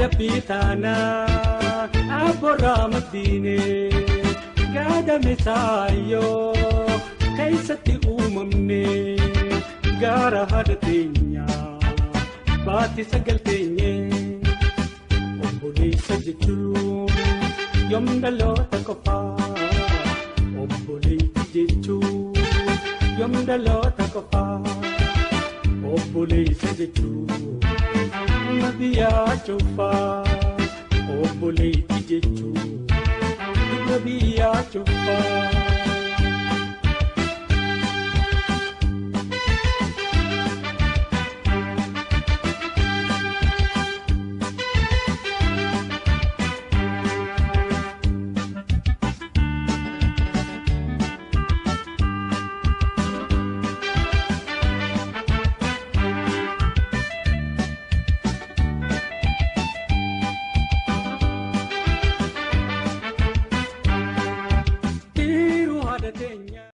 Rabbii taanaa abboorraa madiine gaadame saayyoo keessatti uumamne gaara haadha teenyaa baatti sagal teenye obboleessa jechuun yoom dhaloota qofaa obboleetti jechuun yoom dhaloota qofaa obboleessa jechuun. Biyyaa cufaa obboleetti jechuun dubra biyyaa cufaa.